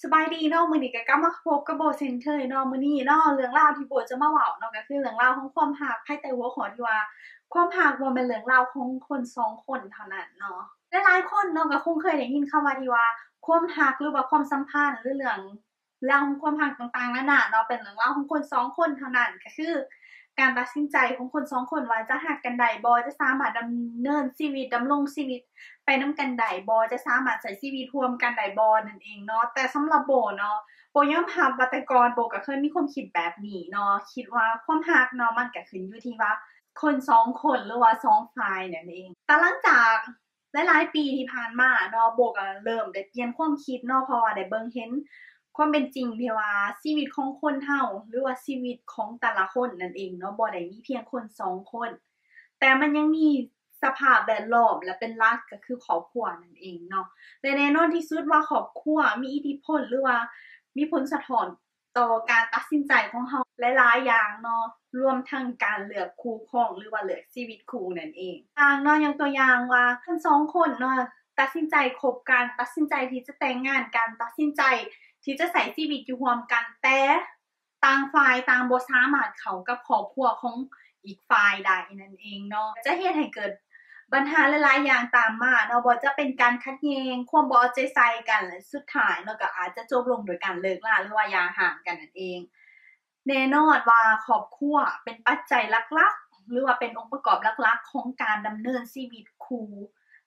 ສະບາຍດີເນາະ, ມື້ນີ້ກໍກັບມາພົບກັບໂບເຊັ່ນເຄີຍເນາະ. ມື້ນີ້ເນາະ ເລື່ອງລາວທີ່ໂບຈະມາເວົ້າເນາະ ກໍຄືເລື່ອງລາວຂອງຄວາມຮັກ ພາຍໃຕ້ຫົວຂໍ້ທີ່ວ່າ ຄວາມຮັກບໍ່ແມ່ນເລື່ອງລາວຂອງຄົນສອງຄົນເທົ່ານັ້ນເນາະ. ຫຼາຍໆຄົນເນາະ ກໍຄົງເຄີຍໄດ້ຍິນຄຳວ່າທີ່ວ່າ ຄວາມຮັກ ຫຼືວ່າຄວາມສຳພັນ ຫຼືເລື່ອງ ເລື່ອງຂອງຄວາມຮັກຕ່າງໆນານາເນາະ ເປັນເລື່ອງລາວຂອງຄົນສອງຄົນເທົ່ານັ້ນ. ກໍຄືການຕັດສິນໃຈຂອງຄົນສອງຄົນວ່າຈະຮັກກັນໄດ້ບໍ່, ຈະສາມາດດຳເນີນຊີວິດ, ດຳລົງຊີວິດໄປນຳກັນໄດ້ບໍ່, ຈະສາມາດໃຊ້ຊີວິດຮ່ວມກັນໄດ້ບໍ່ນັ້ນເອງເນາະ. ແຕ່ສຳລັບໂບເນາະ, ໂບຍອມຮັບວ່າແຕ່ກ່ອນໂບກໍເຄີຍມີຄວາມຄິດແບບນີ້ເນາະ, ຄິດວ່າຄວາມຮັກເນາະ ມັນກໍຂຶ້ນຢູ່ທີ່ວ່າຄົນສອງຄົນ ຫຼືວ່າສອງຝ່າຍນັ້ນເອງ. ແຕ່ຫຼັງຈາກ ຫຼາຍໆປີທີ່ຜ່ານມາເນາະ ໂບກໍເລີ່ມໄດ້ປ່ຽນຄວາມຄິດເນາະ ເພາະວ່າໄດ້ເບິ່ງເຫັນຄວາມເປັນຈິງທີ່ວ່າຊີວິດຂອງຄົນເຮົາ ຫຼືວ່າຊີວິດຂອງແຕ່ລະຄົນນັ້ນເອງເນາະ ບໍ່ໄດ້ມີພຽງຄົນສອງຄົນ, ແຕ່ມັນຍັງມີສະພາບແວດລ້ອມ ແລະ ເປັນຫຼັກກໍຄືຄອບຄົວນັ້ນເອງເນາະ. ແລະ ແນ່ນອນທີ່ສຸດວ່າຄອບຄົວມີອິດທິພົນ ຫຼືວ່າມີຜົນສະທ້ອນ ຕໍ່ການຕັດສິນໃຈຂອງເຮົາຫຼາຍໆຢ່າງເນາະ, ລວມທັງການເລືອກຄູ່ຄອງ ຫຼືວ່າເລືອກຊີວິດຄູ່ນັ້ນເອງ. ຢ່າງເນາະ, ຍົກຕົວຢ່າງວ່າຄົນສອງຄົນເນາະ ຕັດສິນໃຈຄົບກັນ, ຕັດສິນໃຈທີ່ຈະແຕ່ງງານກັນ, ຕັດສິນໃຈທີ່ຈະໃຊ້ຊີວິດຢູ່ຮ່ວມກັນ, ແຕ່ຕ່າງຝ່າຍຕ່າງບໍ່ສາມາດເຂົ້າກັບຄອບຄົວຂອງອີກຝ່າຍໄດ້ນັ້ນເອງເນາະ, ຈະເຮັດໃຫ້ເກີດ ບັນຫາຫຼາຍໆຢ່າງຕາມມາເນາະ, ບໍ່ວ່າຈະເປັນການຂັດແຍ່ງ, ຄວາມບໍ່ເອົາໃຈໃສ່ກັນ ແລະ ສຸດທ້າຍເນາະ ກໍອາດຈະຈົບລົງໂດຍການເລີກລາ ຫຼືວ່າຢ່າຮ້າງກັນນັ້ນເອງ. ແນ່ນອນວ່າຄອບຄົວເປັນປັດໄຈຫຼັກໆ ຫຼືວ່າເປັນອົງປະກອບຫຼັກໆຂອງການດຳເນີນຊີວິດຄູ່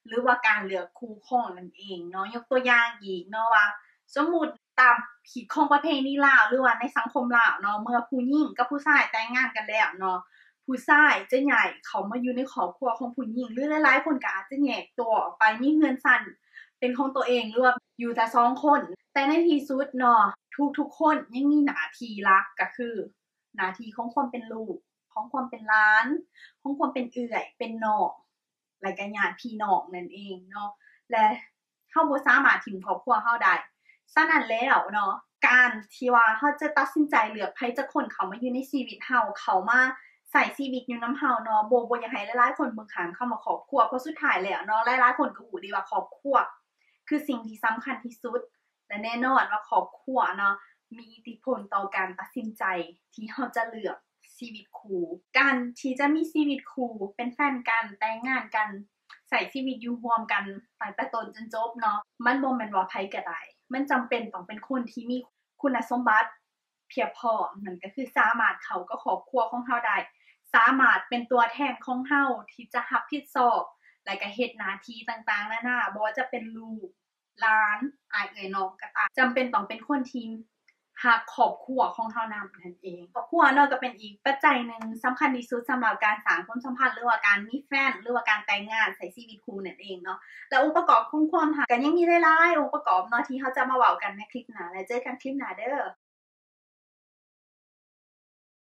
ຫຼືວ່າການເລືອກຄູ່ຄອງນັ້ນເອງເນາະ. ຍົກຕົວຢ່າງອີກເນາະ ວ່າສົມມຸດ ຕາມຮີດຂອງປະເພນີລາວ ຫຼືວ່າໃນສັງຄົມລາວເນາະ, ເມື່ອຜູ້ຍິງກັບຜູ້ຊາຍແຕ່ງງານກັນແລ້ວເນາະ, ຜູ້ຊາຍຈະຍ້າຍເຂົ້າມາຢູ່ໃນຄອບຄົວຂອງຜູ້ຍິງ ຫຼືຫຼາຍໆຄົນກໍອາດຈະແຍກຕົວອອກໄປ ມີເຮືອນຊັ້ນເປັນຂອງຕົວເອງ ຫຼືວ່າຢູ່ແຕ່ສອງຄົນ. ແຕ່ໃນທີ່ສຸດເນາະ ທຸກໆຄົນຍັງມີໜ້າທີ່ຫຼັກ ກໍຄືໜ້າທີ່ຂອງຄວາມເປັນລູກ, ຂອງຄວາມເປັນຫຼານ, ຂອງຄວາມເປັນເອື້ອຍເປັນນ້ອງ ແລະ ກໍຍາດພີ່ນ້ອງນັ້ນເອງເນາະ ແລະ ເຮົາບໍ່ສາມາດຖິ້ມຄອບຄົວເຮົາໄດ້. ສະນັ້ນແລ້ວເນາະ ການທີ່ວ່າເຮົາຈະຕັດສິນໃຈເລືອກໃຜຈັກຄົນເຂົ້າມາຢູ່ໃນຊີວິດເຮົາ, ເຂົ້າມາໃຊ້ຊີວິດຢູ່ນຳເຮົາເນາະ, ໂບ ບໍ່ຢາກໃຫ້ຫຼາຍໆຄົນເບິ່ງຂ້າມຄຳວ່າຄອບຄົວ, ເພາະສຸດທ້າຍແລ້ວເນາະ ຫຼາຍໆຄົນກໍຮູ້ດີວ່າຄອບຄົວຄືສິ່ງທີ່ສຳຄັນທີ່ສຸດ. ແລະ ແນ່ນອນວ່າຄອບຄົວເນາະ ມີອິດທິພົນຕໍ່ການຕັດສິນໃຈທີ່ເຮົາຈະເລືອກຊີວິດຄູ່. ການທີ່ຈະມີຊີວິດຄູ່ ເປັນແຟນກັນ, ແຕ່ງງານກັນ, ໃຊ້ຊີວິດຢູ່ຮ່ວມກັນຕັ້ງແຕ່ຕົ້ນຈົນຈົບເນາະ, ມັນບໍ່ແມ່ນວ່າໃຜກໍໄດ້. ມັນຈຳເປັນຕ້ອງເປັນຄົນທີ່ມີຄຸນນະສົມບັດພຽບພ້ອມ, ນັ້ນກໍຄືສາມາດເຂົ້າກັບຄອບຄົວຂອງເຮົາໄດ້, ສາມາດເປັນຕົວແທນຂອງເຮົາທີ່ຈະຮັບຜິດຊອບ ແລະ ກໍເຮັດໜ້າທີ່ຕ່າງໆນານາ, ບໍ່ວ່າຈະເປັນລູກ, ຫຼານ, ອ້າຍເອື້ອຍນ້ອງກໍຕາມ, ຈຳເປັນຕ້ອງເປັນຄົນທີ່ຮັກຄອບຄົວຂອງເຮົານຳນັ້ນເອງ. ຄອບຄົວເນາະ ກໍເປັນອີກປັດໄຈໜຶ່ງສຳຄັນທີ່ສຸດສຳລັບການສ້າງຄວາມສຳພັນ ຫຼືວ່າການມີແຟນ ຫຼືວ່າການແຕ່ງງານໃຊ້ຊີວິດຄູ່ນັ້ນເອງເນາະ. ແລະ ອົງປະກອບຂອງຄວາມຮັກກໍຍັງມີຫຼາຍໆອົງປະກອບເນາະ ທີ່ເຮົາຈະມາເວົ້າກັນໃນຄລິບໜ້າ, ແລະ ເຈີກັນຄລິບໜ້າເດີ້.